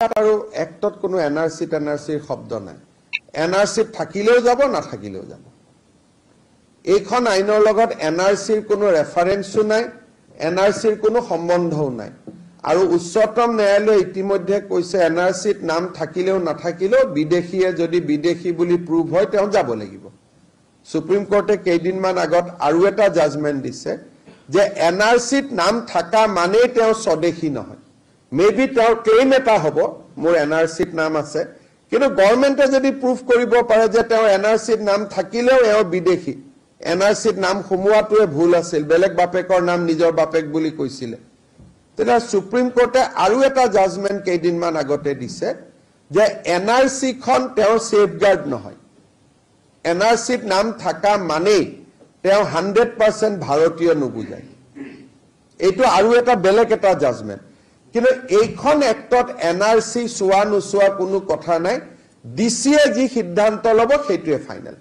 আৰু এক্টত কোনো N R C ten R চিৰ শব্দ নাই। এন আৰ চিত থাকিলেও যাব, নাথাকিলেও যাব। এইখন আইনৰ লগত এন আৰ চিৰ কোনো ৰেফাৰেঞ্চো নাই, এন আৰ চিৰ কোনো সম্বন্ধও নাই। আৰু উচ্চতম ন্যায়ালয়ে ইতিমধ্যে কৈছে, এন আৰ চিত নাম থাকিলেও নাথাকিলেও বিদেশীয়ে যদি বিদেশী বুলি প্ৰুভ হয়, তেওঁ যাব লাগিব। সুপ্ৰিম কোৰ্টে কেইদিনমান আগত আৰু এটা জাজমেণ্ট দিছে যে এন আৰ চিত নাম থকা মানেই তেওঁ স্বদেশী নহয়। মে বি তেওঁৰ ক্লেইম এটা হ'ব, মোৰ এন আৰ চিত নাম আছে, কিন্তু গভৰ্ণমেণ্টে যদি প্ৰুভ কৰিব পাৰে যে তেওঁ এন আৰ চিত নাম থাকিলেও এওঁ বিদেশী, এন আৰ চিত নাম সোমোৱাটোৱে ভুল আছিল, বেলেগ বাপেকৰ নাম নিজৰ বাপেক বুলি কৈছিলে, তেতিয়া সুপ্ৰিম কোৰ্টে আৰু এটা জাজমেণ্ট কেইদিনমান আগতে দিছে যে এন আৰ চিখন তেওঁৰ ছেফগাৰ্ড নহয়। এন আৰ চিত নাম থকা মানেই তেওঁ 100% ভাৰতীয় নুবুজায়। এইটো আৰু এটা বেলেগ এটা জাজমেণ্ট। কিন্তু এইখন এক্টত এন আৰ চি চোৱা নোচোৱা কোনো কথা নাই। ডি চিয়ে যি সিদ্ধান্ত ল'ব, সেইটোৱে ফাইনেল।